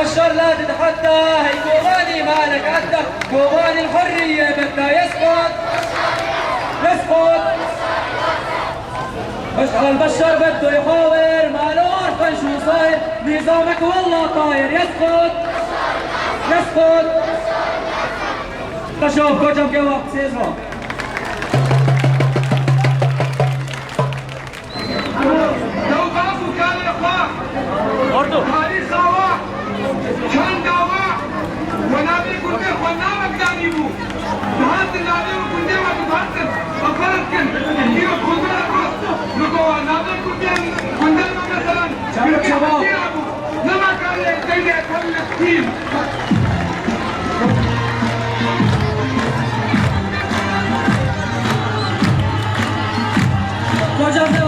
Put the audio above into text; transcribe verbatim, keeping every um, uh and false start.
الشر لا تتحدى، هي كوباني مالك عدى، كوباني الحرية بدها يسقط، يسقط. مشعل بشار بده يحاور، ما له عرفان شو صاير، نظامك والله طاير، يسقط، يسقط. تشوف كوجم كوا سيزرو. Dew bab û kalê xwe, tarîxa we, çanda we, we navê gundê xwe navek danîbû. Dihatin navê we gundê we dihatin, xefer dikin. Îro gundê we, li ku we navê gundê, gundê we meselan, Çabuk, çabuk. Nema kare, zeynê xwe li Fîlîstîn. Kocam